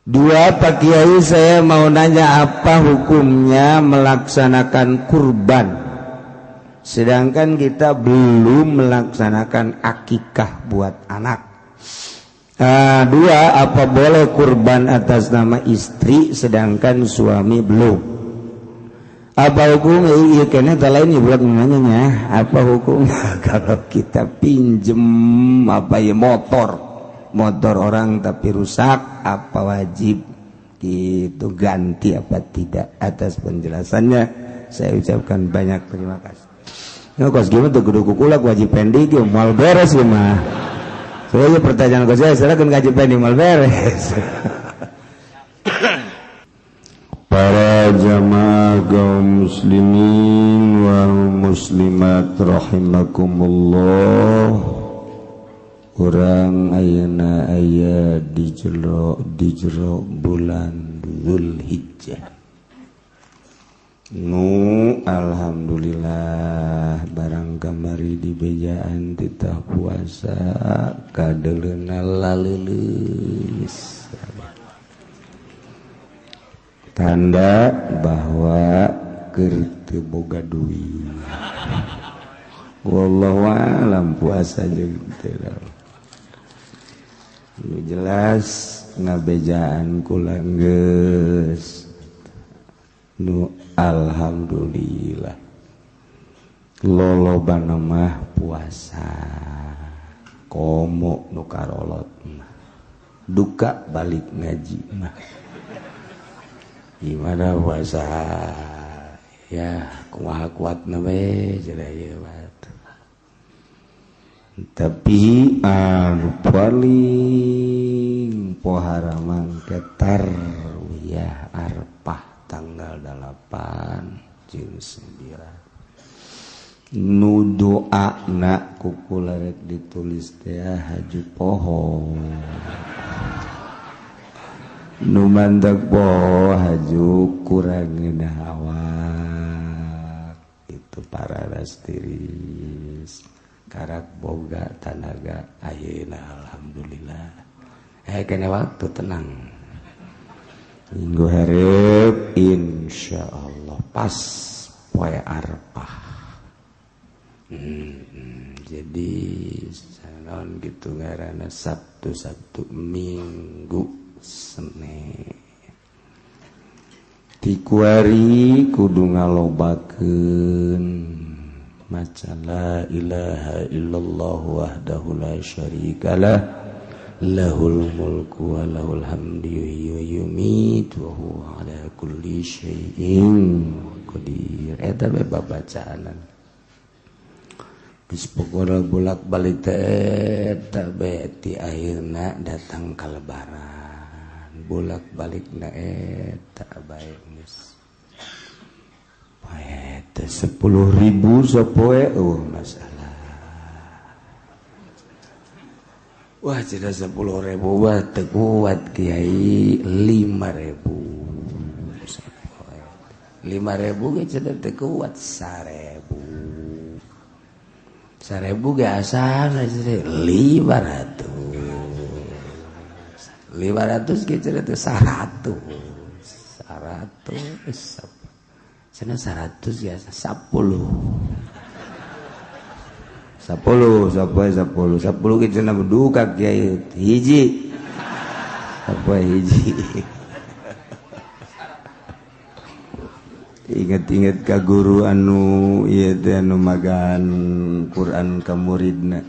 Dua, Pak Kiai, saya mau nanya apa hukumnya melaksanakan kurban sedangkan kita belum melaksanakan akikah buat anak. Dua, apa boleh kurban atas nama istri sedangkan suami belum? Apa hukumnya? Iya, kayaknya tak lain ya buat nanya, apa hukumnya kalau kita pinjem apa ya motor orang tapi rusak, apa wajib gitu ganti apa tidak? Atas penjelasannya saya ucapkan banyak terima kasih. Ya, kos gimana tuh kudu kukulak wajib pendi ge moal beres ieu mah. Soalnya pertanyaan kos saya silakan ngaji pendi moal beres. Para jamaah kaum muslimin wal muslimat rahimakumullah. Urang ayeuna aya di jero bulan Dzulhijjah. Nu alhamdulillah barang kamari di bejaan titah puasa kadeleuna laleuleus. Tanda bahwa keur teu boga duit. Wallahu a'lam puasa jeung teu. Nu jelas ngabejaan kula geus. Nu alhamdulillah lolobana mah puasa komo nu karolot mah duka balik ngaji mah gimana puasa ya kumaha kuatna we cenah ieu mah. Tapi anu paling pohara mangketar ya Arpah tanggal 8 jeung 9 nu doana ku kula rek ditulis teh haju poho nu mantak poho haju kurang ngeunah awak itu para rastiris karak boga tanaga ayeuna alhamdulillah kena waktu tenang minggu hareup insyaallah pas poe Arpah. Jadi naon gitu ngaranna Sabtu Minggu Senin tikuari kudu ngalobakeun maca la ilaha illallah wahdahu la syarikalah lahul mulku wa lahul hamdu yuhyi wa yumiitu wa huwa ala kulli syai'in qadir. Eta bae babacaanan geus pokona bolak-balik teh eta bae ti akhirna datang ka lebaran bolak-balikna eta bae geus pae teh 10.000 sapoe eueuh masalah. Wah tidak 10.000 wah teu kuat kiai 5.000 5.000 ge cenah teu kuat 1.000 1.000 ge asana cenah 500 500 ge cenah teu 100 100 cenah 100 ya 10 10 sapoe 10 10 ge cenah duka kiai hiji sapoe hiji. Ingat-ingat ka guru anu ieu teh anu magan Quran ka muridna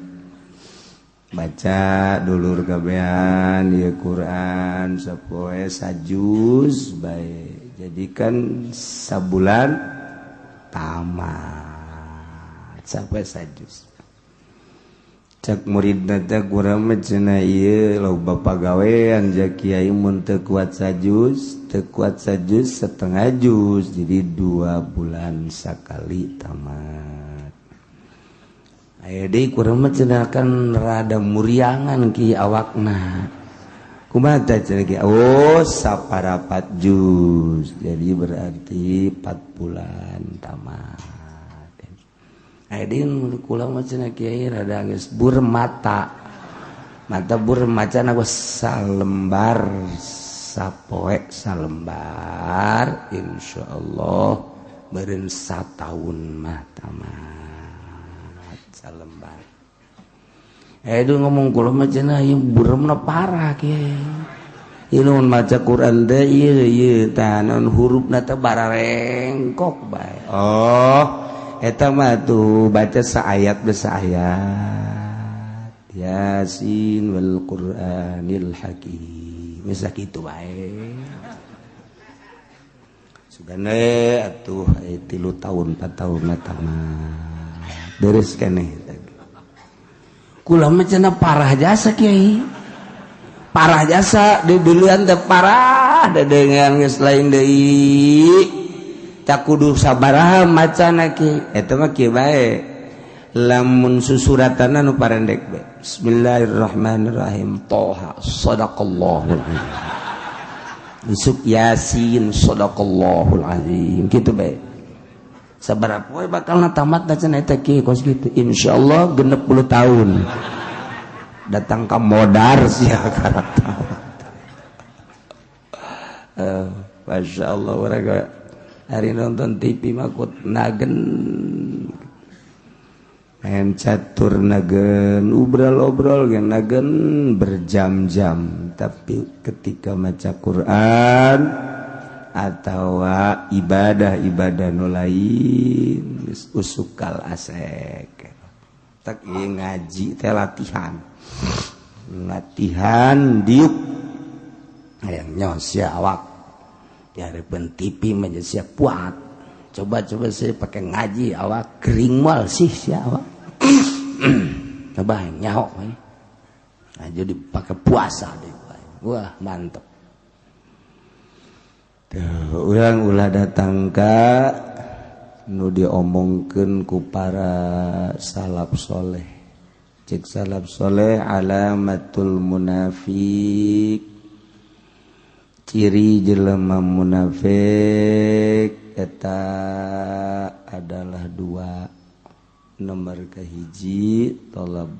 baca dulur kabehan ieu Quran sapoe sajuz bae jadikan sabulan tamat sapoe sajuz. Cak muridna teh kurang mah cenah ieu loba pagawean ja kiai mun teu kuat sajuz, teu kuat sajuz setengah juz, jadi 2 bulan sakali tamat. Aya deui kurang mah cenah kan rada muriangan ki awakna. Kumaha teh cenah ki? Oh, saparapat juz. Jadi berarti 4 bulan tamat. Aidin kula mah cenah kiai rada geus burem mata. Mata burem macana geus salembar Sapoe salembar, insyaallah meureun sataun mah tamat salembar. Eh, ngomong kula mah cenah ieu buremna parah, Kiai. Ieu mun maca Quran teh ieu ieu tah naon hurufna teh bararengkok bae. Oh, eta mah tuh baca saayat besaayat. Yasin wal Qur'anil Hakim, bisa kitu bae. Sugane atuh 3 tahun 4 tahun mah tamat, beres keneh. Kula mah cenah parah jasa, Kiai, parah jasa di duluan teh, parah dedengean geus lain deui. Tak kudu sabaraha macana ki eta mah kieu bae, lamun susuratan anu parendek bae. Bismillahirrahmanirrahim, Toha, sadaqallahul azim. Isuk Yasin, sadaqallahul azim, kitu bae. Sabaraha poe bakal tamat cenah eta ki kos kitu? Insyaallah 60 tahun datang ka modar sia karakter. Masya Allah, mereka hari nonton TV makut nagen, main catur nagen, obrol-obrol gen nagen berjam-jam. Tapi ketika maca Quran atau ibadah-ibadah nu lain, usukal asek. Tak ngaji teh latihan, latihan diuk yang nyos ya awak ya repen TV menjadi siap kuat. Coba-coba saya pakai ngaji, awak kering mal sih si awak. Coba nyahok. Nah, jadi pakai puasa deh, wah mantep tuh. Urang ulah datang ka nu diomongkeun ku para salaf soleh. Cek salaf soleh, alamatul munafik, ciri jelema munafik eta adalah dua. Nomor kahiji, talab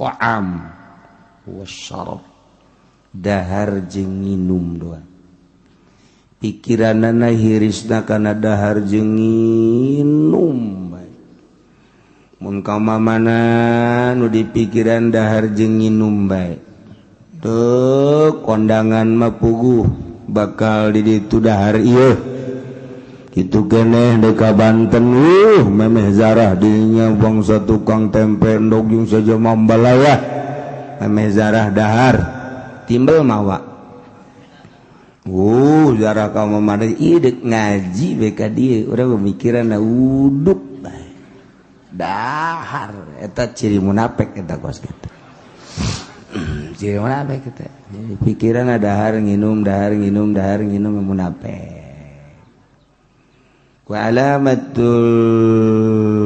ta'am wasyarab, dahar jeung nginum doang. Pikiranana hirisna kana dahar jeung nginum bae. Mun ka mana nu dipikiran dahar jeung nginum bae. Tuh kondangan mah puguh bakal di ditu dahar ieu. Kitu keneh dek ka Banten, memeh zarah dinya bangsa tukang tempe endog jeung saja mambalaya, memeh zarah dahar timbel mawa. Zarah ka mana ieu dek ngaji bae ka dieu, urang pemikiran uduk bae dahar. Eta ciri munafik, eta kos kitu ciri munafik eta. Jadi pikiran dahar nginum, dahar nginum, dahar nginum, munafik. Wa alamatul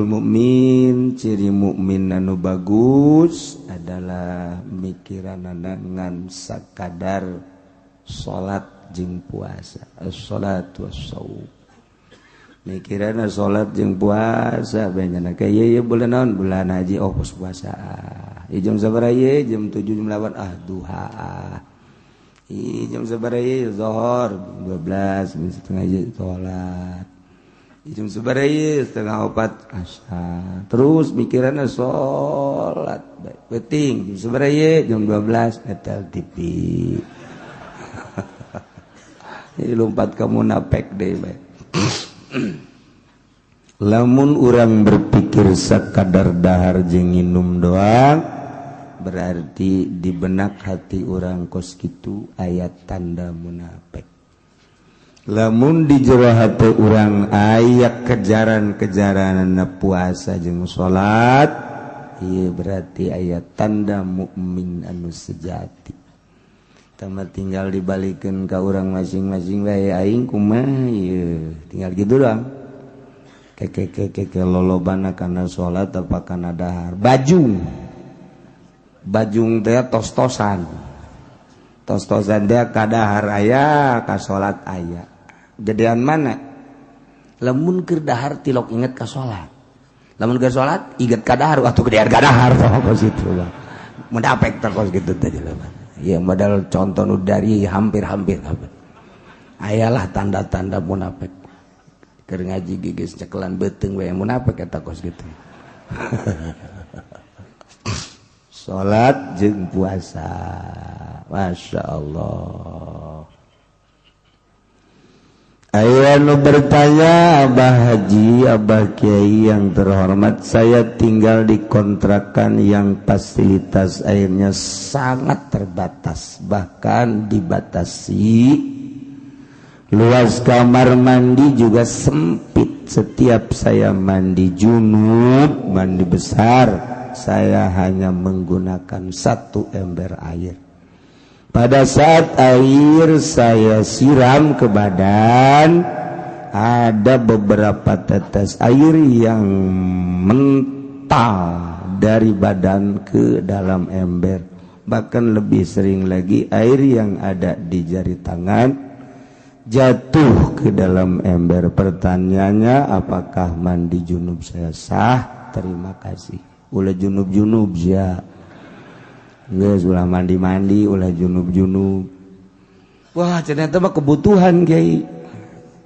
mukmin, ciri mukmin anu bagus adalah mikiran ngan sakadar salat jeung puasa. As-salatu was-saum, mikiran salat jeung puasa bae nya. Kayak ieu bulan naon? Bulan haji. Oh, pos puasa. Ieu jam sabaraha ieu? Jam 7, jam 8, ah duha. Ih, jam sabaraha ieu? Zuhur 12 setengah salat. Jam sabaraha ieu? 3:30 asar. Terus mikiranna salat bae. Penting jam sabaraha ieu? Jam 12 nyetel TV. Jadi lompat ka munafik deh bae. Lamun urang berpikir sakadar dahar jeung nginum doang, berarti di benak hati urang kos kitu aya tanda munafik. Lamun di jero hati urang aya kejaran-kejaran puasa jeung salat, ieu berarti aya tanda mukmin anu sejati. Tama tinggal dibalikeun ka urang masing-masing bae, aing kumaha ieu, tinggal gitu doang. Keke keke ke lolobana kana salat apa kana dahar? Bajung bajung teh tos-tosan, tos-tosan teh ka dahar aya, ka salat aya. Gedean mana? Lamun keur dahar tilok inget ka salat, lamun keur salat inget ka dahar, atuh gedean ka dahar. Tah kos kitu munafik tah kos kitu teh jelema. Ya modal contoh nu dari hampir-hampir kabeh. Ayalah tanda-tanda munafik. Keur ngaji geus cekelan beuteung we munafik eta kos kitu. Salat jeung puasa. Masya Allah. Aya nu bertanya, Abah Haji, Abah Kiai yang terhormat, saya tinggal di kontrakan yang fasilitas airnya sangat terbatas, bahkan dibatasi. Luas kamar mandi juga sempit. Setiap saya mandi junub, mandi besar, saya hanya menggunakan 1 ember air. Pada saat air saya siram ke badan, ada beberapa tetes air yang mental dari badan ke dalam ember. Bahkan lebih sering lagi air yang ada di jari tangan jatuh ke dalam ember. Pertanyaannya, apakah mandi junub saya sah? Terima kasih. Ulah junub-junub ya. Geus ulah mandi-mandi, ulah junub-junub. Wah, ternyata mah kebutuhan kiai.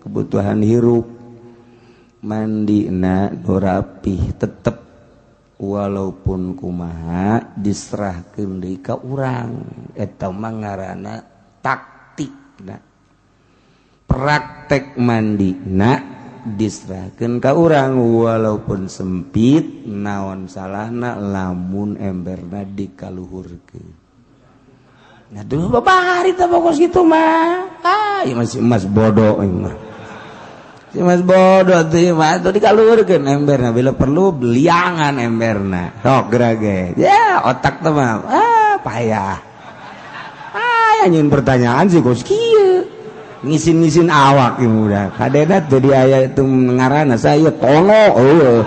Kebutuhan hirup. Mandi na nu rapih tetep walaupun kumaha diserahkeun deui ka urang. Eta mah ngaranna taktikna. Praktek mandi na diserahkeun ka urang walaupun sempit, naon salahna lamun emberna dikaluhurkeun. Nah dulu babari teh pokos kitu mah. Ah, ieu masih emas bodoh ieu mah. Si mas bodoh tuh mah tuh dikaluhurkeun emberna, bila perlu beliangan emberna. Sok gerage. Ya, otak teh mah ah payah. Ah, nyieun pertanyaan sih kos kieu. Ngisin-ngisin awak ieu udah. Kadena teu di aya itu ngaranna saya tolo eueuh.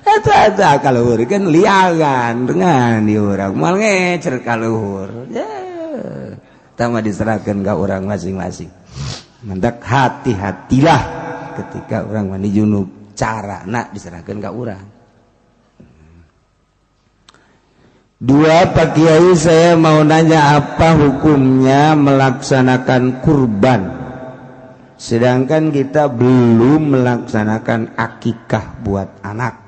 Eta eta kaluhurkeun liangan dengan di urang moal ngecer kaluhur. Ya. Tama diserahkeun ka urang masing-masing. Mantak hati-hatilah ketika orang mandi junub, carana diserahkeun ka urang. Dua, Pak Kiai, saya mau nanya apa hukumnya melaksanakan kurban sedangkan kita belum melaksanakan akikah buat anak.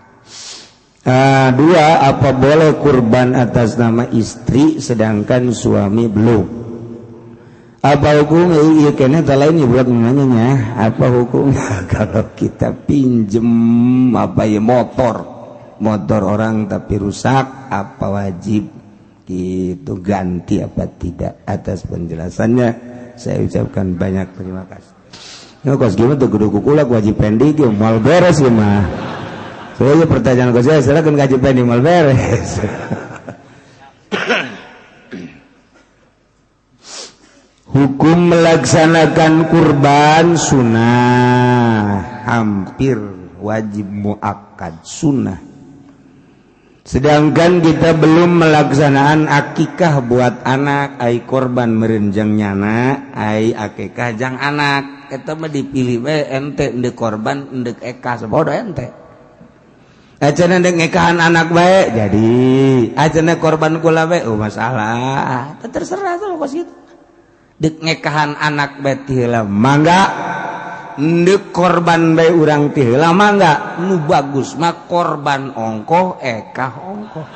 Dua, apa boleh kurban atas nama istri sedangkan suami belum? Apa hukumnya? Iya kayaknya tak lain ya buat nanya. Apa hukumnya kalau kita pinjem apa ya motor orang tapi rusak, apa wajib itu ganti apa tidak? Atas penjelasannya saya ucapkan banyak terima kasih. Nah, kos gimana tuh kudu kukulak wajib pending mal beres ya mah. Soalnya pertanyaan kos saya silakan kaji pending mal beres. Hukum melaksanakan kurban sunnah, hampir wajib muakkad sunnah. Sedangkan kita belum melaksanakan akikah buat anak, ai korban merenjang nyana, ai akikah jang anak. Eta mah dipilih we ente ndek korban ndek ekah sabodo ente. Acana ndek ngekahan anak bae jadi, acana korban kula bae oh masalah. Terserah tuh kos kitu. Dek ngekahan anak bae ti heula mangga, ndek korban bae urang ti heula mangga. Nu bagus mah korban ongkoh ekah ongkoh.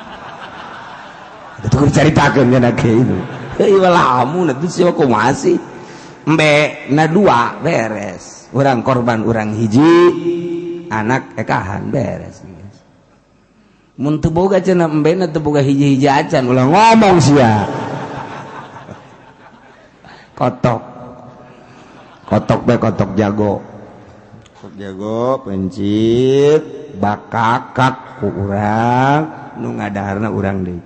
Itu kudu caritakeun nya kieu. Heuh lamun atuh sia kumaha sih? Embe na dua beres. Urang korban urang hiji, anak ekahan beres. Mun teu boga cenah embe na teu boga hiji-hiji acan ulah ngomong sia. Kotok. Kotok bae kotok jago. Kotok jago pencit bakakak ku urang nu ngadaharna urang deui.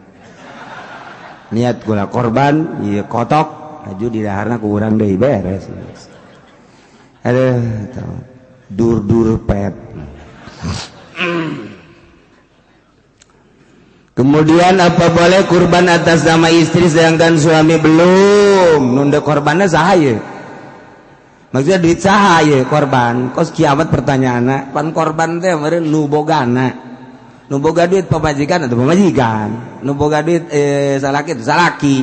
Niat kula korban ieu kotok aju didaharna ku urang deui beres. Aduh, dur-dur pet. Kemudian apa boleh kurban atas nama istri sedangkan suami belum? Nunda korbannya saha ye? Maksudnya duit saha ye korban? Kos kiamat pertanyaanna, pan korban teh meureun nu bogana. Nu boga duit pamajikan atau pamajikan, nu boga duit salaki itu salaki.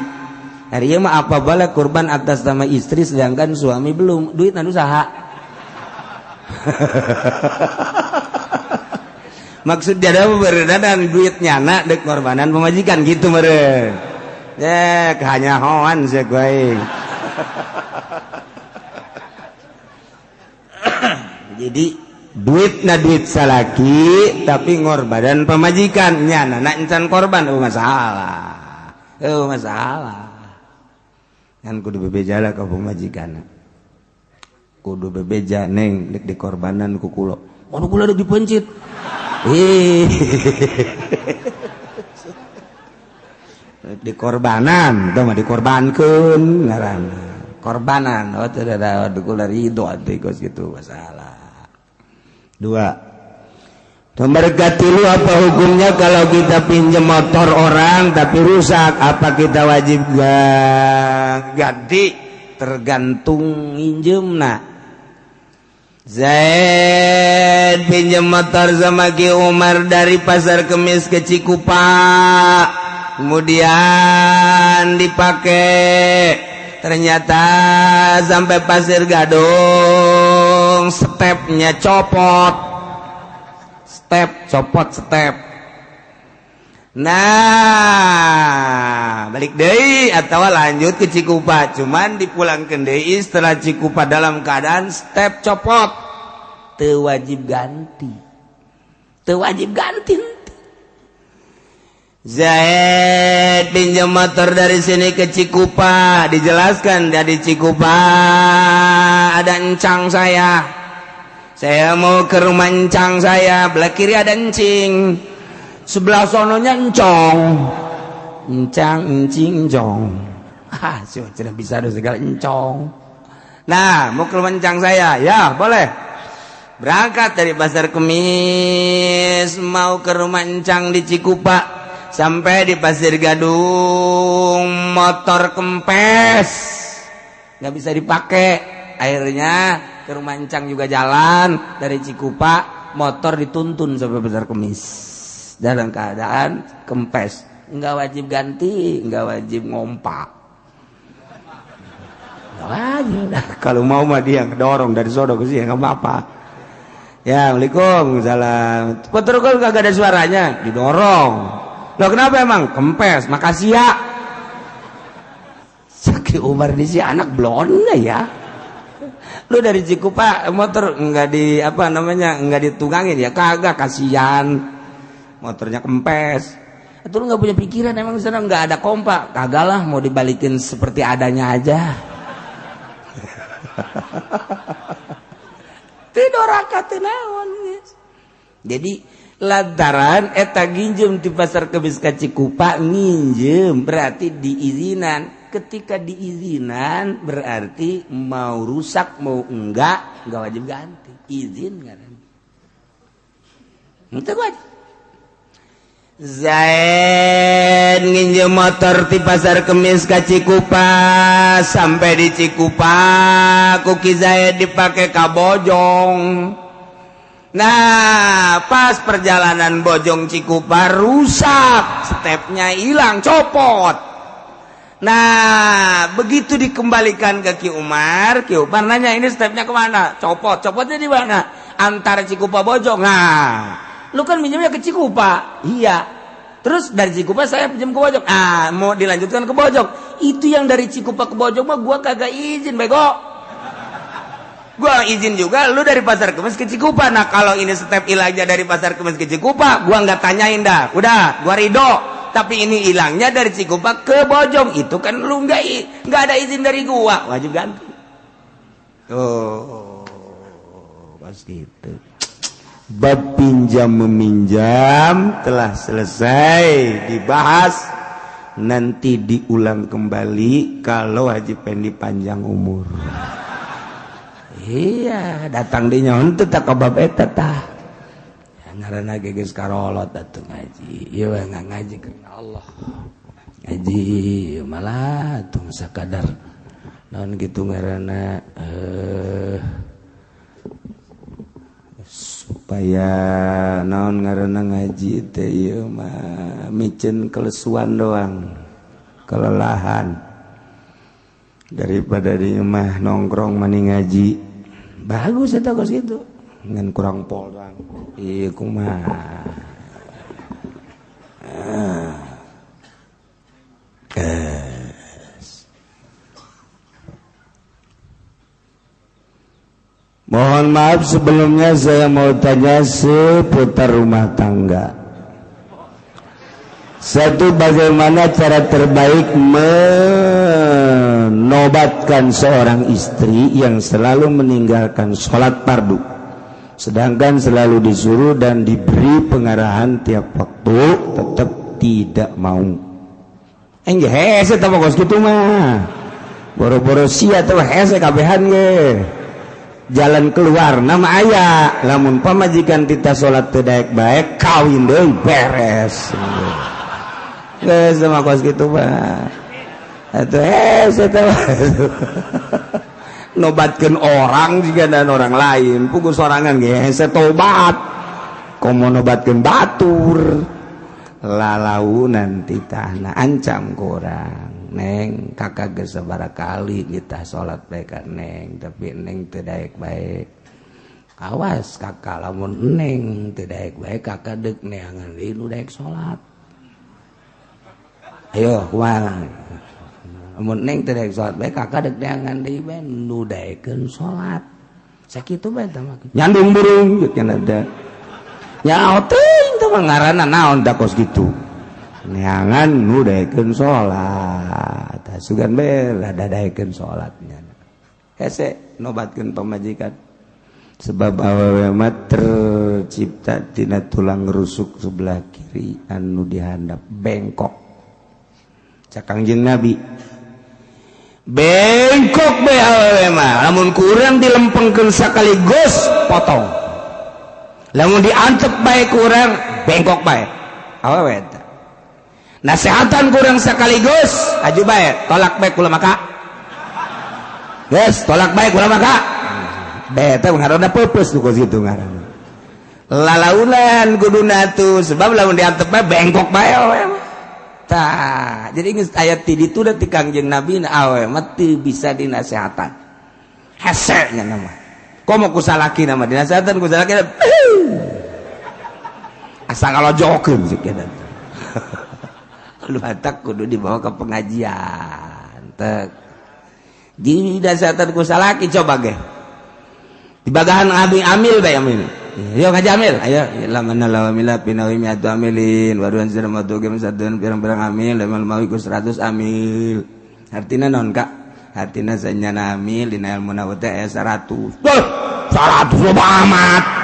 Hari ieu mah apa boleh kurban atas nama istri sedangkan suami belum, duit anu saha? Maksud dia ada beredan duit nyana dek korbanan pamajikan gitu meureun. Ya kanyahoan sih gue. Jadi duit na duit salaki tapi ngorbanan pamajikan nyana na encan korban masalah. Masalah. Kan kudu bebeja lah ka pamajikan. Kudu bebeja neng dek dikorbanan ku kula. Anu kula dek dipencit. Dikorbanan, teu mah dikorbankeun ngaranna. Korbanan, oh teu da kula ridho atuh kos kitu masalah. Dua. Nomor katilu, apa hukumnya kalau kita pinjam motor orang tapi rusak? Apa kita wajib ganti? Tergantung minjemna. Zaid pinjam motor sama Ki Umar dari Pasar Kemis ke Cikupa, kemudian dipakai, ternyata sampai Pasir Gadung stepnya copot. Step copot step. Nah, balik deui atau lanjut ke Cikupa, cuman dipulangkeun deui setelah Cikupa dalam keadaan step copot. Teu wajib ganti. Teu wajib ganti. Zaid pinjam motor dari sini ke Cikupa, dijelaskan dari Cikupa ada encang saya. Saya mau ke rumah encang saya, belah kiri ada encing, sebelah sononya encong, encang, encing, encong. Ah, sudah bisa ada segala encong. Nah, mau ke rumah encang saya, ya boleh. Berangkat dari Pasar Kemis, mau ke rumah encang di Cikupa, sampai di Pasir Gadung, motor kempes, nggak bisa dipakai. Akhirnya ke rumah encang juga jalan dari Cikupa, motor dituntun sampai Pasar Kemis dalam keadaan kempes, nggak wajib ganti, nggak wajib ngompak, nggak wajib. Nah, kalau mau mah dia ngedorong dari sono ke sini nggak apa-apa. Ya, assalamualaikum, salam. Motor kok kagak ada suaranya, didorong. Loh kenapa emang? Kempes, makasih ya. Sakit Umar di si anak blonde ya. Lu dari Cikupa motor enggak di apa namanya, enggak ditungangin ya? Kagak, kasihan. Motornya kempes. Itu lu enggak punya pikiran emang di sana enggak ada kompa. Kagak lah, mau dibalikin seperti adanya aja. Tidoraka teu naon. Jadi lantaran eta nginjem di Pasar Kemis ka Cikupa nginjem berarti diizinan. Ketika diizinan berarti mau rusak mau enggak wajib ganti. Izin kan. Itu wajib. Zaid nginjem motor di Pasar Kemis ka Cikupa, sampai di Cikupa kuki Zaid dipakai ka Bojong. Nah, pas perjalanan Bojong Cikupa rusak, stepnya hilang, copot. Nah, begitu dikembalikan ke Ki Umar, Ki Umar nanya, ini stepnya kemana? Copot, copotnya di mana? Antara Cikupa Bojong. Nah, lu kan minjemnya ke Cikupa. Iya. Terus dari Cikupa saya pinjam ke Bojong. Ah, mau dilanjutkan ke Bojong. Itu yang dari Cikupa ke Bojong mah gua kagak izin, bego. Gua izin juga lu dari Pasar Kemis ke Cikupa. Nah, kalau ini step hilangnya dari Pasar Kemis ke Cikupa, gua nggak tanyain dah. Udah, gua ridho. Tapi ini hilangnya dari Cikupa ke Bojong, itu kan lu nggak ada izin dari gua, wajib ganti. Oh, pas gitu. Bab pinjam meminjam telah selesai dibahas, nanti diulang kembali kalau Haji Pendi panjang umur. Iya, datang di nyaon teu tak bab eta tah. Ngaranna ge geus karolot atuh ngaji. Ieu we ngaji karena Allah. Ngaji malah atuh sakadar naon kitu ngaranna Supaya naon ngaranna ngaji teh ieu mah miceun kelesuan doang, kelelahan. Daripada di imah nongkrong mani ngaji. Bagus eta kos kitu. Ngan kurang pol doang. Ieu kumaha. Mohon maaf sebelumnya saya mau tanya seputar rumah tangga. Satu, bagaimana cara terbaik menobatkan seorang istri yang selalu meninggalkan sholat fardu, sedangkan selalu disuruh dan diberi pengarahan tiap waktu, tetap tidak mau. Enggak hese teh kos kitu mah. Boro-boro sia teh hese kabehan ge. Jalan keluar nama aya, lamun pamajikan tita salat teu daek bae kawin deui beres. Geus mah kos kitu mah. Atuh hese teh. Nobatkeun orang juga dan orang lain, puguh sorangan ge hese tobat. Komo nobatkeun batur. Lalaunan titahna ancam kurang. Neng kakak geus sabaraha kali kita salat bae ka neng, tapi neng teu daek bae. Awas kakak lamun neng teu daek bae kakak deuk neangan deui nu daek salat. Ayo kumaha? Lamun neng teu daek salat bae kakak deuk neangan deui bae nu daekeun salat. Sakitu bae tah mah. Nyandung burung jeung ada. Nyaho teuing teh mah ngaranna naon da kos kitu. Neangan nu daekeun salat. Sugan bae rada daekeun salatnya. Hese nobatkeun pamajikan. Sebab awewe mah tercipta tina tulang rusuk sebelah kiri anu dihandap bengkok. Cak Kangjeng Nabi. Bengkok bae awewe mah, lamun kurang dilempengkeun sakaligus potong. Lamun diantep bae kurang bengkok bae. Awewe eta. Nasehatan kurang sekaligus aju bae tolak bae kula maka. Geus tolak bae kula maka. Beta ngaranna peupeus nu kos kitu ngaranna. Lalaunan kuduna tuh sebab lamun diantep bae bengkok bae awewe. Tah, jadi geus aya ti ditu da ti Kangjeng Nabi na awewe mah teu bisa dinasehatan. Hese nya mah. Komo ku salaki na mah dinasehatan ku salaki. Asa ngalojokeun sih kieu. Lu batak kudu dibawa ke pengajian. Tek. Di dasatan ku salaki coba ge. Dibagahan abi amil bae amil. Yo ngaji amil. Ayo lamana lawamila pinawimi atu amilin waruan sirmatu gem satun pirang-pirang amil lemal mawi ku 100 amil. Artina naon Kak? Artina sanyana amil dina ilmu na teh aya 100. Duh, 100 loba amat.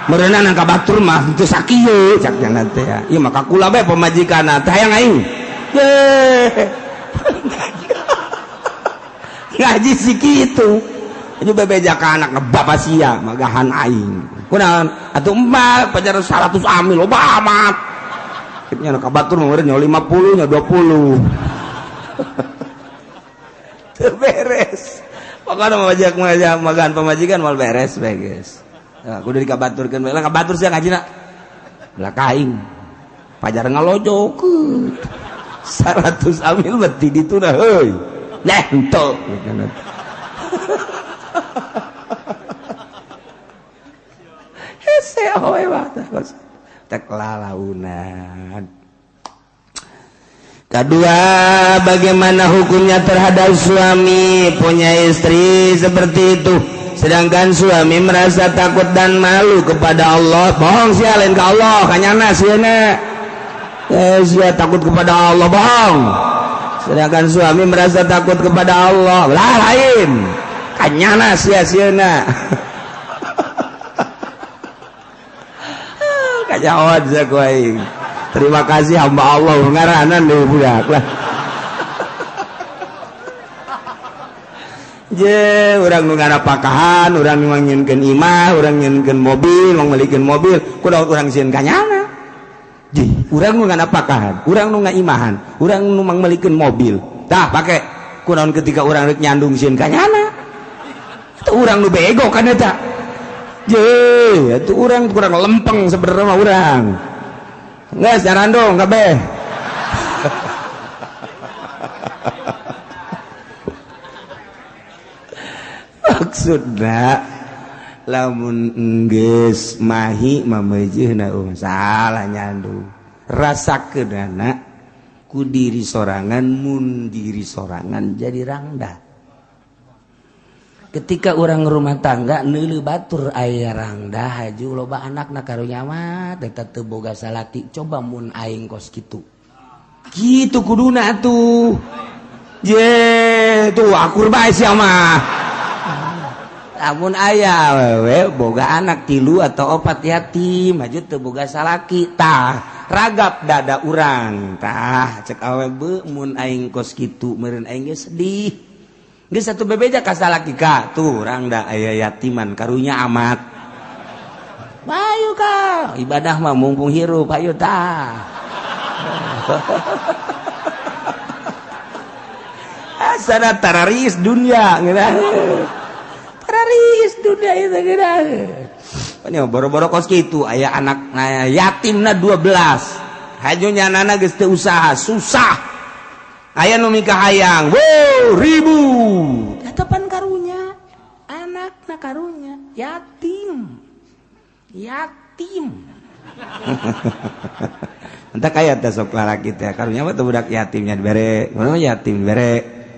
Meureunan nang ka batur mah teu sakieu cak nya teh ya. Ieu mah kakula bae pamajikanna teh hayang aing. Ye. Ngaji si kitu. Aju bebeja ka anak ngebapa sia magahan aing. Kunaon? Atuh emak pajar 100 amil loba amat. Nya ka batur mah meureun nya 50 nya 20. Teu beres. Pokona mah magahan pamajikan moal beres bae geus. Aku udah dikabaturkan, lah kabatur sih ngajina, lah kaing, pajar ngalojokeun, 100 amil berarti ditu nah, heuy, nah ento, hese awe mah tek lalaunan. Kedua, bagaimana hukumnya terhadap suami punya istri seperti itu? Sedangkan suami merasa takut dan malu kepada Allah. Bohong sih lain ke Allah, kanyana sieuna. Sia takut kepada Allah, bohong. Sedangkan suami merasa takut kepada Allah, lah lain. Kanyana sia sieuna. Kanyawan sia ku aing. Terima kasih hamba Allah ngaranan deui budak lah. Je, urang nu ngarapakahan, urang nu ngieunkeun imah, urang ngieunkeun mobil, mangmelikeun mobil, kudu urang sieun kanyana. Jih, urang nu ngarapakahan, urang nu ngaimahan, urang nu mangmelikeun mobil. Tah, pake kunaon ketika urang rek nyandung sieun kanyana. Eta urang nu bego kan eta. Je, itu urang kurang lempeng sebenarnya mah urang. Geus nyarandong kabeh. Maksudna lamun geus mahi mameujeuhna salah nyandung. Rasakeunana ku diri sorangan mun diri sorangan jadi rangda. Ketika orang rumah tangga neuleuh batur aya rangda haju loba anakna karunya mah eta teu boga salaki coba mun aing kos kitu. Kitu kuduna atuh. Ye tuh akur bae sia mah. Lamun aya awewe boga anak 3 atau 4 yatim haju teu boga salaki tah ragap dada urang tah cek awewe beu mun aing kos kitu meureun aing ge sedih. Geus satu bebeja ka salaki ka tuh rangda aya yatiman karunya amat. Bayu ka ibadah mah mumpung hirup ayo tah. Asana tararis dunia geunah. Tararis dunia itu geunah. Pan boro-boro kos kitu aya anak yatimna 12. Haju nyanana geus teu usaha susah. Aya nu mikahayang, wow, ribu. Eta pan karunya, anakna karunya, yatim. Yatim. Entah kaya teh sok lalaki teh karunya mah teh budak yatimnya dibere, mana yatim dibere.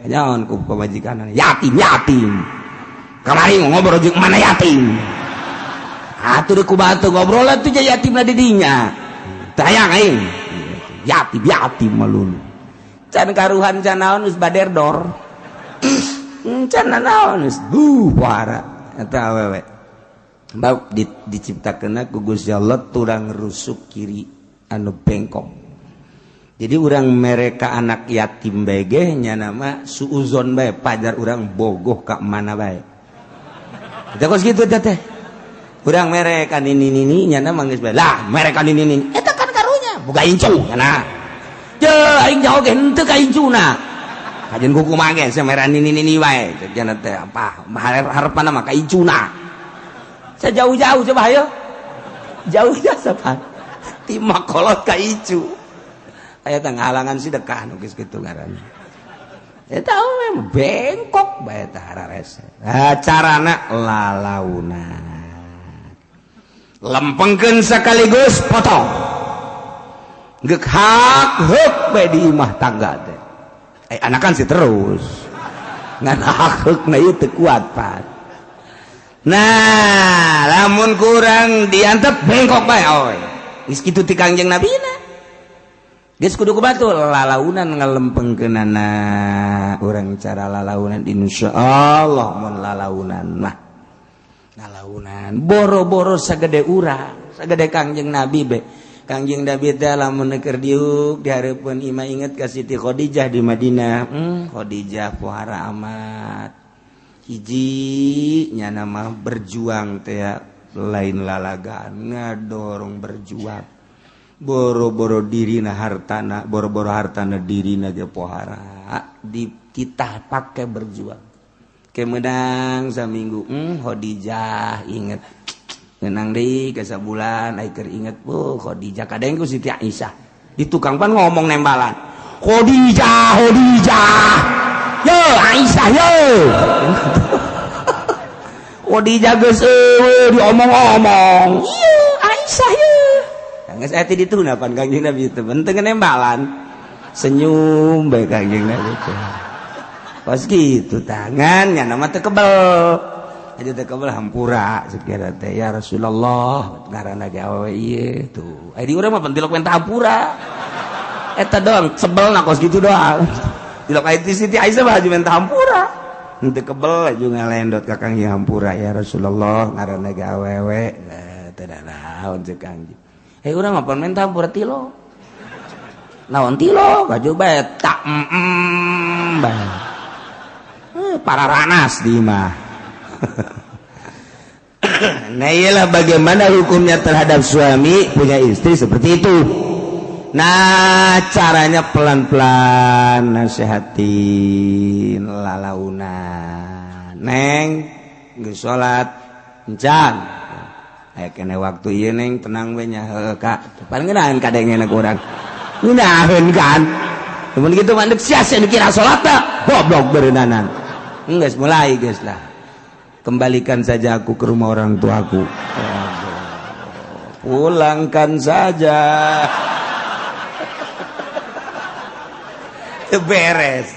Nyaon ku pamajikan yatim, yatim. Kamari ngobrol jeung mana yatim. Atuh ku batu ngobrol atuh yatimna di dinya. Teu hayang aing. Yatim, yatim melulu. Can karuhan can naon geus baderdor. Can naon geus buara eta awewe. Bab diciptakeunna ku Gusti Allah turang rusuk kiri anu bengkok. Jadi urang mereka anak yatim bae ge nya nama suuzon bae pajar urang bogoh ka mana bae. Eta kos kitu teh teh. Urang mereka nini-nini nya nama geus bae. Lah mereka nini-nini eta kan karunya boga incu nya. Je aing jauh ge henteu ka incuna. Kajeun kuku mah ge semeran nini-nini wae. Ceuk teh apa harepanna mah ka incuna. Sejauh-jauh coba ayo. Jauh ya sapan. Ti makolot ka incu. Aya teh ngahalangan sedekah nu geus kitu ngaranna. Eta we bengkok bae teh hararese. Ah carana lalaunan. Lempengkeun sekaligus potong. Geuk hak heuk bae di imah tangga teh. Anakan sih terus. Ngan hak heukna ieu teu kuat pan. Nah, lamun kurang diantep bengkok bae oy. Geus kitu ti Kangjeng Nabina. Geus kudu ku batu lalaunan ngalempengkeunana urang cara lalaunan insyaallah mun lalaunan mah. Lalaunan boro-boro sagede urang, sagede Kangjeng Nabi be. Kangjeng Nabi teh lamun keur diuk di hareupeun imah inget ka Siti Khadijah di Madinah. Khadijah pohara amat. Hiji nyana mah berjuang teh lain lalagaan ngadorong berjuang. Boro-boro dirina hartana, boro-boro hartana dirina ge pohara dititah pake berjuang. Ke meunang saminggu, Khadijah inget. Ngenang deui ka sabulan ai keur inget bu Khadijah kadeng ku Siti Aisyah. Di tukang pan ngomong nembalan. Khadijah, Khadijah. Yo Aisyah yo. Khadijah geus eueuh diomong-omong. Ieu Aisyah ye. Geus aya ti ditu pan Kangjeng Nabi teh penting nembalan. Senyum bae Kangjeng Nabi teh. Pas kitu tangan nya mah teu kebel. Aja teh kebel hampura sekira teh ya Rasulullah ngaranna ge awewe ieu tuh. Ai di urang mah pentilok menta hampura. Eta doang sebelna kos kitu doang. Tilok ai ti Siti Aisyah mah haji menta hampura. Henteu kebel aju ngalendot ka Kangjeng hampura ya Rasulullah ngaranna ge awewe. Teu naon ceuk Kangjeng. Eh urang mah pan menta hampura tilok. Naon tilok baju bae tak bae. Para ranas di mah. Nah iyalah bagaimana hukumnya terhadap suami punya istri seperti itu. Nah caranya pelan-pelan nasihatin lalaunan. Neng geus salat encan. Aya kene waktu ieu neng tenang we nya heuh Kak. Pan ngeunaheun kadengena ku urang. Ngeunaheun kan. Mun kitu mah deuk sia-sia dikira salat teh. Goblok beureunanan. Geus mulai geus lah. Kembalikan saja aku ke rumah orang tuaku. Pulangkan saja. Beres.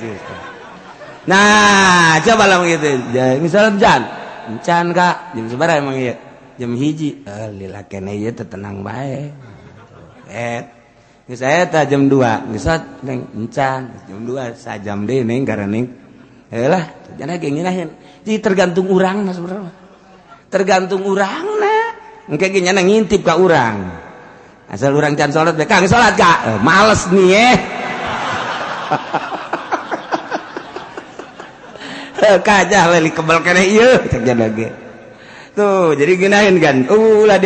Nah, coba lah begitu. Misalnya jan, encan Kak, jam sabaraha emang ieu? Jam 1. Lila kene ieu teh tenang bae. Geus eta jam 2, geus neng encan, jam 2 sajam deui neng karena neng. Heulah, jana ge ngeunaheun. Jadi tergantung urang na sebenarnya. Tergantung urangna. Engke ge nyana ngintip ka urang. Asal urang can salat bae, Kang salat Kak. Males nih eh. Kajah leli kebal kene ieu cek lagi. Tuh, jadi geunaheun kan. Ulah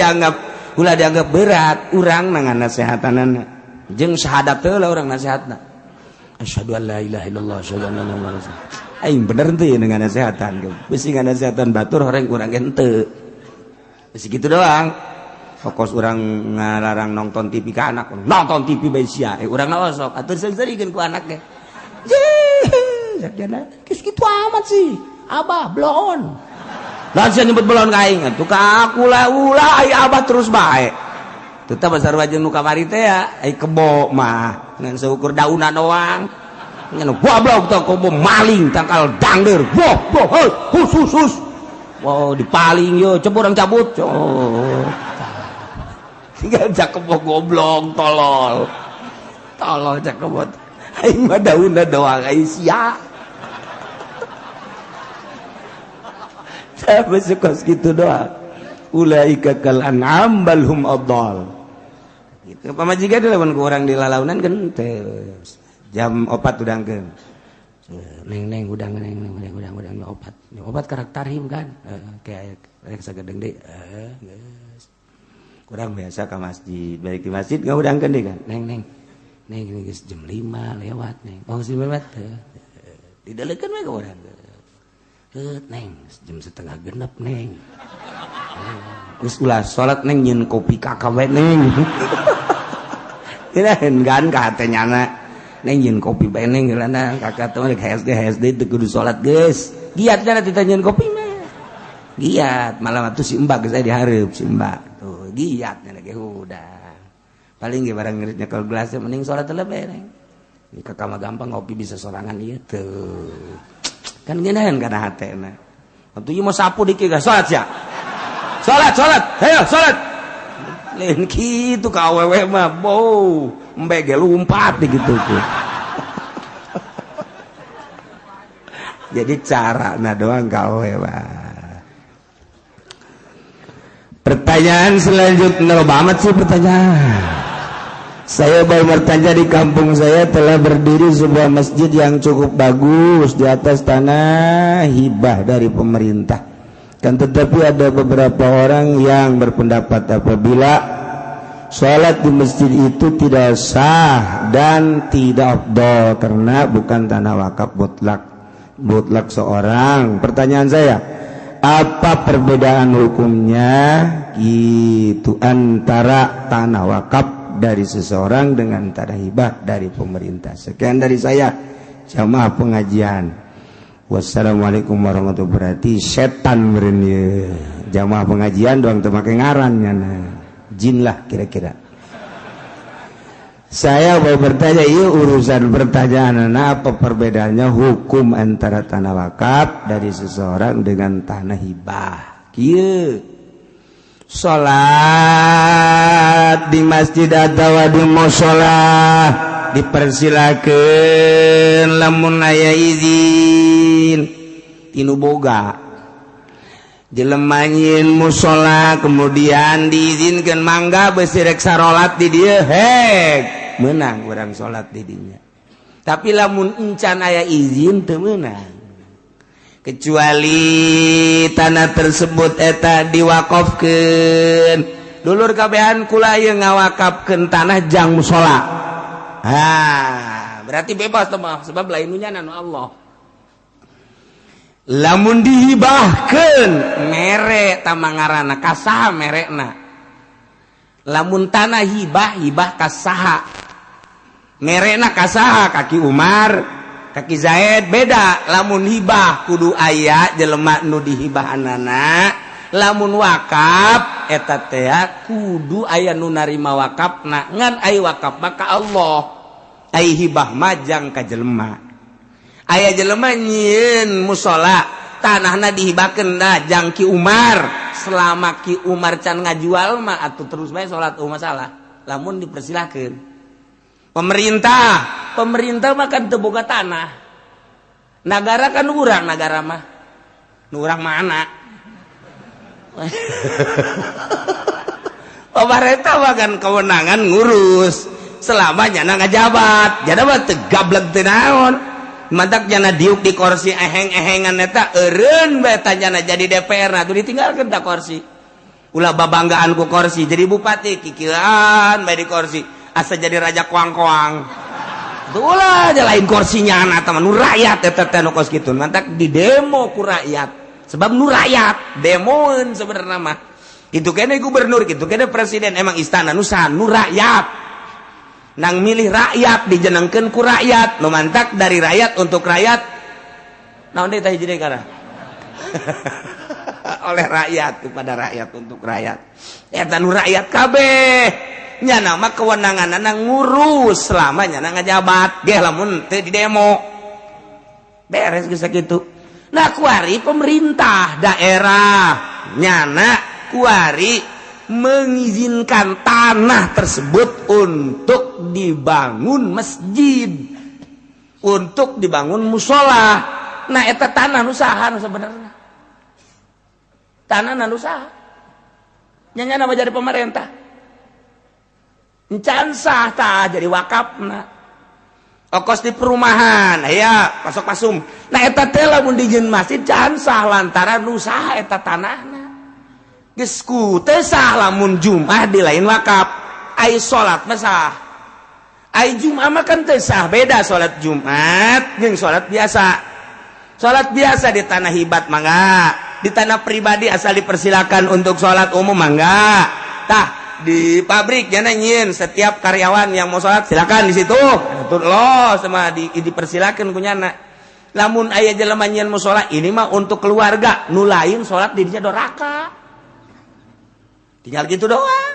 dianggap berat urang ngan nasehatanana. Jeung syahadat teh lah urang nasehatna. Asyhadu an la ilaha illallah, asyhadu anna muhammadar rasulullah. Aing bener teu ieu ngan nasehatan. Bisi ngan nasehatan batur horeng urang ge henteu. Bisi kitu doang. Fokus urang ngalarang nonton TV ka anak, nonton TV bae sia. Urang na osok atuh seurikeun ku anak ge. Jana, geus kitu amat sih. Abah bloon. Lah sia nyebut bloon ka aing atuh ka aku lah ulah ai abah terus bae. Tetep sarua jeung nu kamari teh ya, ai kebo mah ngan seukur daunan doang. Ngan goblok teh kebo maling tangkal dangdeur. Boh boh hus hus hus. Wow dipaling yo, coba urang cabut. Oh. Tinggal cak kebo goblok tolol. Tolol cak kebo. Aing mah daunna doang ai sia. Sampai sekos gitu doang. Ulaika kal an'am bal hum adall. Gitu pamajikan lamun ku urang di lalaunan kan jam 4 udangkeun. Neng neng udang neng neng udang udang opat. Opat karakter him kan. Kayak rek sagedeng deui. Geus. Kurang biasa ka masjid, balik di masjid ngaudangkeun deui kan. Neng neng. Neng geus jam 5 lewat neng. Oh jam lewat teh. Didaleukeun we ka urang. Neng jam 5:30 neng. Geus ulah salat neng nyeun kopi kakak we neng. Kirain kan ka hate nyana. Neng nyeun kopi bae neng geulana kakak teh rek HSD HSD teu kudu salat geus. Giat nya teh nyeun kopi mah. Giat malam atuh si Mbak geus aya dihareup si Mbak. Tuh giat nya ge udah. Paling ge barang ngerit nyekel gelas mending salat bae neng. Di kakak mah gampang ngopi bisa sorangan ieu tuh. Kan ngeunaheun kana hatena. Atuh ieu mah sapu dikit gak salat sia. Salat, salat. Hayo salat. Lain kitu ka awewe mah, bau, embe ge lumpat di kitu tuh. Jadi carana doang ka awewe mah. Pertanyaan selanjutnya loba amat sih pertanyaan. Saya baru bertanya di kampung saya telah berdiri sebuah masjid yang cukup bagus di atas tanah hibah dari pemerintah. Kan tetapi ada beberapa orang yang berpendapat apabila sholat di masjid itu tidak sah dan tidak afdol karena bukan tanah wakaf mutlak seorang. Pertanyaan saya, apa perbedaan hukumnya gitu antara tanah wakaf dari seseorang dengan tanah hibah dari pemerintah? Sekian dari saya, jamaah pengajian. Wassalamualaikum warahmatullahi wabarakatuh. Setan meureun ieu. Jamaah pengajian doang teu make ngaran nyana. Jin lah kira-kira. Saya mau bertanya, ieu urusan pertanyaan apa perbedaannya hukum antara tanah wakaf dari seseorang dengan tanah hibah? Kieu. Salat di masjid atau di mushola dipersilakan lamun aya izin tinu boga jelema nyieun mushola kemudian diizinkan mangga besi rek sarolat di dieu hek meunang urang salat di dinya. Tapi lamun encan aya izin teu meunang kecuali tanah tersebut eta diwakafkeun. Dulur kabehan kula ieu ngawakafkeun tanah jang mushola. Ha, berarti bebas teh mah sebab lain nu nya anu Allah. Lamun dihibahkeun mere tamangarana ka saha merekna? Lamun tanah hibah, hibah ka saha? Merekna ka saha? Ka Ki Umar, ka Ki Zaid, beda. Lamun hibah kudu aya jelema nu dihibahanana. Lamun wakaf eta teh kudu aya nu narima wakafna, ngan ai wakaf mah ka Allah, ai hibah mah jang ka jelema. Aya jelema nyieun musola, tanahna dihibahkeun dah jang Ki Umar. Selama Ki Umar can ngajual mah atuh terus bae salat, oh masalah. Lamun dipersilahkeun pemerintah, pemerintah mah kan teu boga tanah. Nagara kan urang, nagara mah nu urang mana? Pemerintah mah kan kewenangan ngurus selama nyana ngajabat, jadi mah teu gablek teu naon. Mantak jana diuk di kursi eheng-ehengan eta eureun bae tanyana jadi DPR, nah tuh ditinggalkeun ta kursi. Ulah babanggaan ku kursi jadi bupati kikieuan bae di kursi asa jadi raja koang-koang. Tuh ulah aja lain kursinya anak teman nu rakyat eta teh nu kos kitu. Mantak di demo ku rakyat. Sebab nu rakyat demoeun sebenarnya mah. Itu kene gubernur, kitu kene presiden, emang istana nu saha? Nu rakyat. Nang milih rakyat dijenengkeun ku rakyat, nu mantak dari rakyat untuk rakyat. Naon deui tah hiji deui kana? Oleh rakyat kepada rakyat untuk rakyat. Eta nu rakyat kabeh. Nyana mah kewenanganna ngurus selama nyana ngajabat geh lamun teu di demo. Beres geus sakitu. Nah kuari pemerintah daerah nyana kuari mengizinkan tanah tersebut untuk dibangun masjid, untuk dibangun musola. Nah eta tanah nu saha nu sebenarnya? Tanah nu saha? Nya nama jadi pemerintah. Encan sah tah jadi wakafna. Okos di perumahan, aya pasok pasum. Nah eta teh lamun dijieun masjid can sah lantaran nu saha eta tanahna. Geus ku teu sah lamun Jumat di lain wakaf. Ai salat mah sah. Ai Jumat mah kan teu sah, beda salat Jumat jeung salat biasa. Salat biasa di tanah hibat mangga, di tanah pribadi asal dipersilakan untuk salat umum mangga. Tah di pabrik jana nyieun setiap karyawan yang mau salat silakan di situ. Atur lo sama dipersilakan ku nyana. Lamun aya jelema nyieun musala ini mah untuk keluarga, nu lain salat di dinya doraka. Tinggal gitu doang.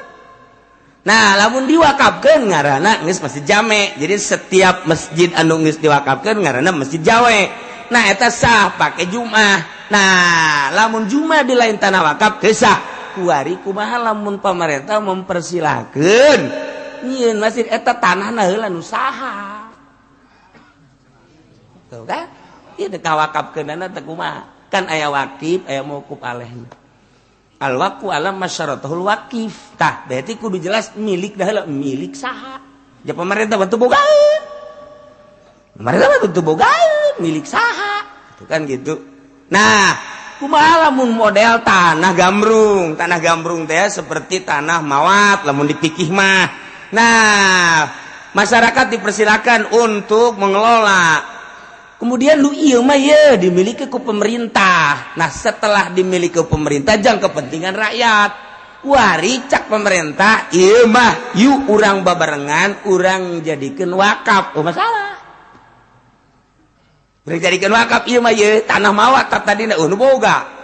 Nah, lamun diwakafkeun ngaranna geus masjid jame. Jadi setiap masjid anu geus diwakafkeun ngaranna masjid jawe. Nah, eta sah pake Jumat. Nah, lamun Jumat di lain tanah wakaf teu sah. Kuari kumaha lamun pamarentah mempersilahkeun nyieun masjid eta tanahna heula nu saha. Tuh kan? Ieu teh kawakafkeunana teh kumaha? Kan aya wakif, aya mauquf alaihna. Al waqfu ala masyaratuhul wakif. Tah, berarti kudu jelas milik dah heula, milik saha. Ja pemerintah bantu bogaeun. Pemerintah bantu bogaeun, milik saha. Itu kan gitu. Nah, kumaha lamun model tanah gambrung? Tanah gambrung teh seperti tanah mawat lamun dipikih mah. Nah, masyarakat dipersilakan untuk mengelola. Kemudian lu ieu mah ye dimiliki ku pemerintah. Nah, setelah dimiliki ku pemerintah jang kepentingan rakyat. Wari cak pemerintah ieu mah yuk urang babarengan urang jadikeun wakaf. Oh masalah. Urang jadikeun wakaf ieu mah ye tanah mawat tadina nu boga.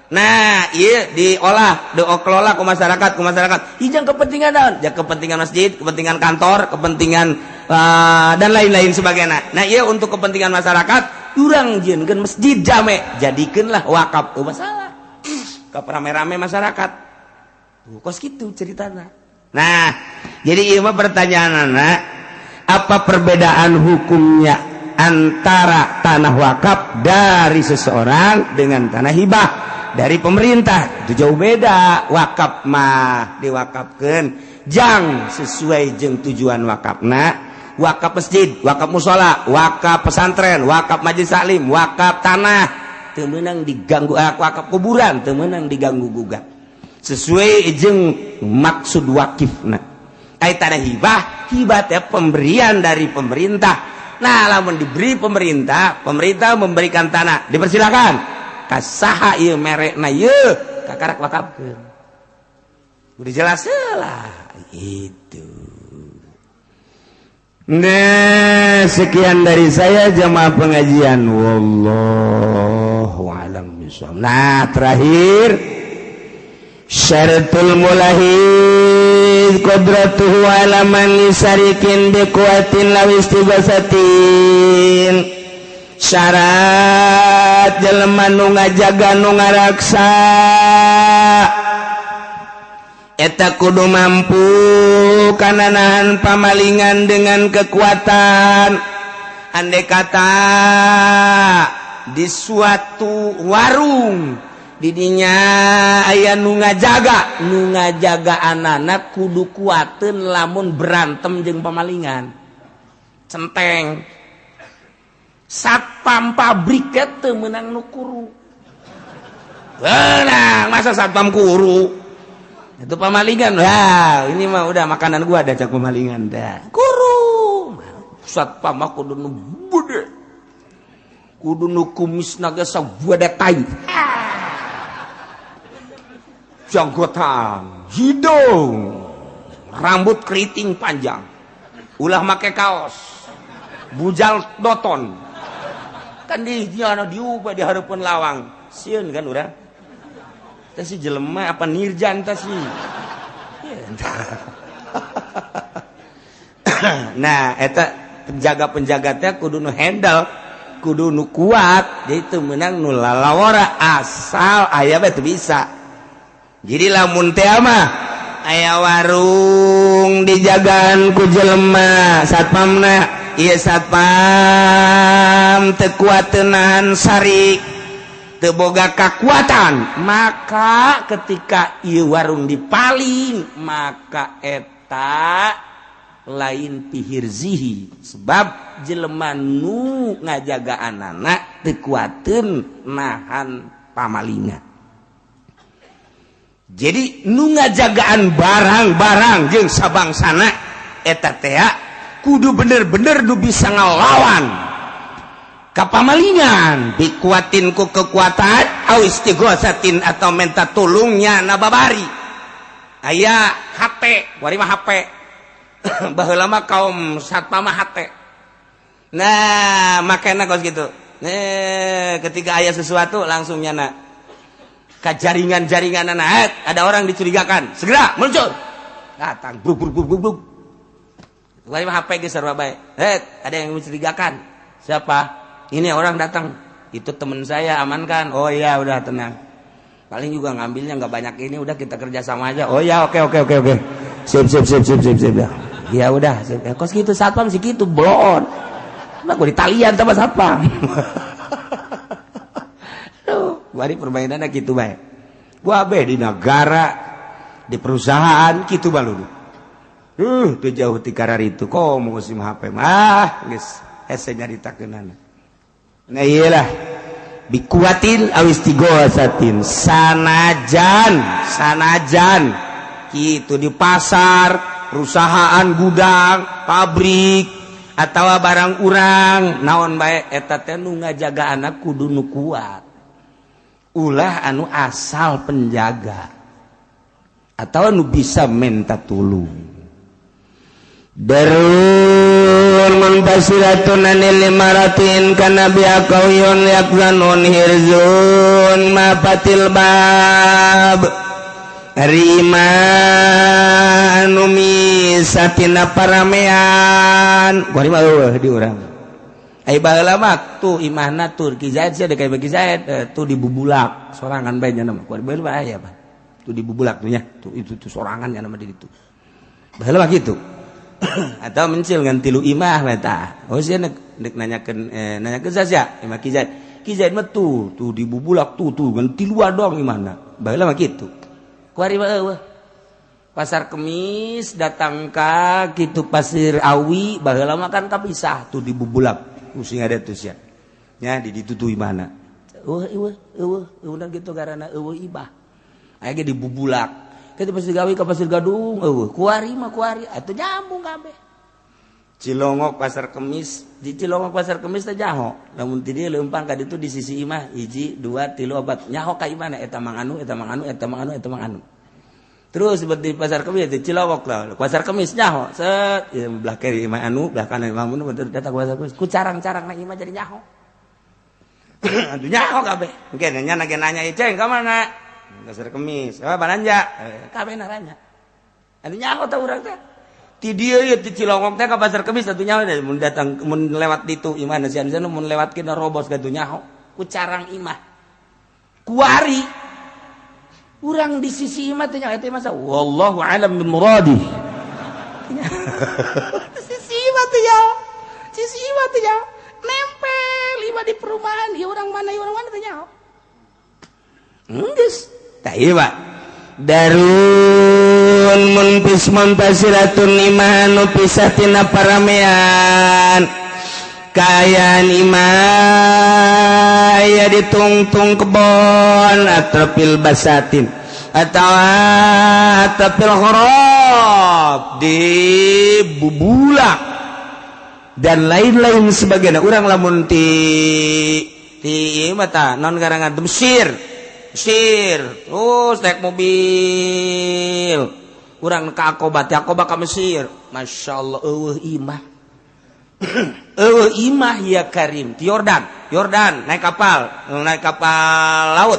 Nah, ieu diolah, dikelola ku masyarakat, ku masyarakat. Hijang kepentingan naon? Ja kepentingan masjid, kepentingan kantor, kepentingan dan lain-lain sebagainya. Nah, ieu untuk kepentingan masyarakat, urang jieunkeun masjid jame, jadikeunlah wakaf. Oh masalah. Ka rame-rame masyarakat. Tuh kos kitu ceritana. Nah, jadi ieu mah pertanyaanana, apa perbedaan hukumnya antara tanah wakaf dari seseorang dengan tanah hibah dari pemerintah? Itu jauh beda. Wakaf mah diwakafkeun jang sesuai jeung tujuan wakafna. Wakaf masjid, wakaf musola, wakaf pesantren, wakaf majelis taklim, wakaf tanah teu meunang diganggu, wakaf kuburan teu meunang diganggu gugat sesuai jeung maksud wakifna. Ai tanah hibah, hibah teh pemberian dari pemerintah. Nah, lamun diberi pemerintah, pemerintah memberikan tanah, dipersilakan. Kasaha ieu merekna ieu, kakarak wakafkeun. Udah jelas lah itu. Nah, sekian dari saya jamaah pengajian. Wallahu a'lam bishawab. Nah, terakhir syaratul mulahid qudratuhu ala man sarikin biquwatin law istighasatin. Syarat jelema nu ngajaga nu ngaraksa eta kudu mampu kana nahan pamalingan dengan kekuatan. Andai kata di suatu warung didinya aya nu ngajaga, nu ngajaga anak kudu kuateun lamun berantem jeung pamalingan. Centeng satpam pabrik teu meunang nu kuru. Beunang masa satpam kuru. Itu pamalingan. Wah, ini mah udah makanan gua ada cak pamalingan dah. Kuru. Satpam mah kudu nu gede. Kudu nu kumisna ge sabuada tai. Janggotan, hidung, rambut keriting panjang, ulah make kaos, bujal doton. Kan di diana diubah di hareupeun lawang. Sieun kan urang. Teh si jelema apa nirjan teh si. Nah, eta penjaga-penjaga teh kudu nu handle, kudu nu kuat, jadi teu meunang nu lalawara asal aya bae teu bisa. Jadi lamun teh mah aya warung dijagaan ku jelema satpamna, ieu satpam teu kuat nahan sarik, teu boga kakuatan, maka ketika ieu warung dipaling maka eta lain pihirzihi, sebab jelema nu ngajagaanana teu kuateun nahan pamalingan. Jadi nu ngajagaan barang-barang jeung sabangsana eta teh kudu bener-bener nu bisa ngalawan ka pamalingan, dikuatin ku kekuatan au istighosatin atau minta tulungnya na babari. Aya HP, wari mah HP. Baheula mah kaum satpam mah HP. Nah, makana kos gitu. Nah, ketika aya sesuatu langsung nyana ke jaringan-jaringan anak, ada orang dicurigakan, segera muncul. Datang bruk bruk bruk bruk. Wari mah HP geus sarua bae. Ada yang mencurigakan. Siapa? Ini orang datang. Itu teman saya, amankan. Oh iya, udah tenang. Paling juga ngambilnya nggak banyak ini, udah kita kerja sama aja. Oh iya, oke oke oke oke. Sip sip sip sip sip sip. Ya udah, sip. Ya, kos gitu satpam sih gitu, blon. Nah, gua ditalian sama satpam. Aduh, wari permainannya gitu bae. Gua be di negara, di perusahaan gitu balu. Tuh jauh ti karar itu kok musim HP mah geus hese nyaritakeunana. Nah iyalah bikuatin aw istighosatin sanajan sanajan kitu di pasar, perusahaan, gudang, pabrik atawa barang urang naon bae eta teh nu ngajaga anak kudu nu kuat. Ulah anu asal penjaga atau anu bisa minta tulung. Darul munbasiratun anil limaratin kana biaqawiyun yakzanun hirzun mafatil bab rima anu misatina paramean. Kuari mah eueuh di urang. Ai baheula mah tuh imahna tur Ki Zaid sia deui ka Ki Zaid tuh dibubulak sorangan bae nya mah. Kuari baheula mah aya mah. Tuh dibubulak tuh nya, tuh itu tuh sorangan nya mah di ditu. Baheula mah kitu. Atau mencil ngan tilu imah meta. Oh sia nek nanyakeun nanyakeun sia imah Ki Zaid. Ki Zaid mah tuh tuh dibubulak tuh tuh ngan tiluan doang imahna. Baheula mah kitu. Kuari mah eueuh. Pasar Kemis datang ka kitu Pasir Awi baheula mah kan kapisah tuh dibubulak. Sing ada tuh sia. Nya di ditu tuh imahna. Eueuh eueuh eueuh eueuh kitu karana eueuh ibah. Aya ge dibubulak. Kita Pasir Gawi ka Pasir Gadung eueuh. Kuari mah kuari atuh nyambung kabeh. Cilongok Pasar Kemis, di Cilongok Pasar Kemis teh nyaho. Lamun ti dieu leumpang ka ditu, di sisi imah hiji, dua, tilu, opat, nyaho ka imahna, eta mang anu, eta mang anu, eta mang anu, eta mang anu. Terus seperti Pasar Kemis di Cilongok lah, Pasar Kemis nyaho set ya, belah kiri imah anu, belah kanan imah anu, betul datang Pasar Kemis ku carang-carang na imah jadi nyaho. Aduh, nyaho kabeh. Mungkin nya nanya nanya, "Ceng, ka mana?" "Pasar Kemis." "Oh, balanja." Eh, kabeh naranya. Aduh, nyaho tah urang teh. Ti dieu ieu, ti Cilongok teh ka Pasar Kemis atuh nyaho. Mun datang, mun lewat ditu imah si anu, mun lewat kina robos gatuh nyaho ku carang imah. Kuari urang di sisi imah teh nyaho eta masa, wallahu alam bi muradi. Sisi imah teh nyaho, sisi imah teh nyaho, nempel imah di perumahan ieu urang mana, ieu urang mana teh nyaho. Geus tah ieu, Pak. Darun munpis muntasiratun, imah nu pisah tina paramean, kaayaan imah aya di tungtung kebon atau fil basatin atau fil kharab, di bubulak dan lain-lain sebagainya. Urang lamun ti ti mata non garangan Mesir, Mesir terus naik mobil urang ke Akoba, ti Akoba ke Mesir, Masya Allah, eueuh imah, eueuh imah ya karim. Di Yordan, Yordan naik kapal, naik kapal laut.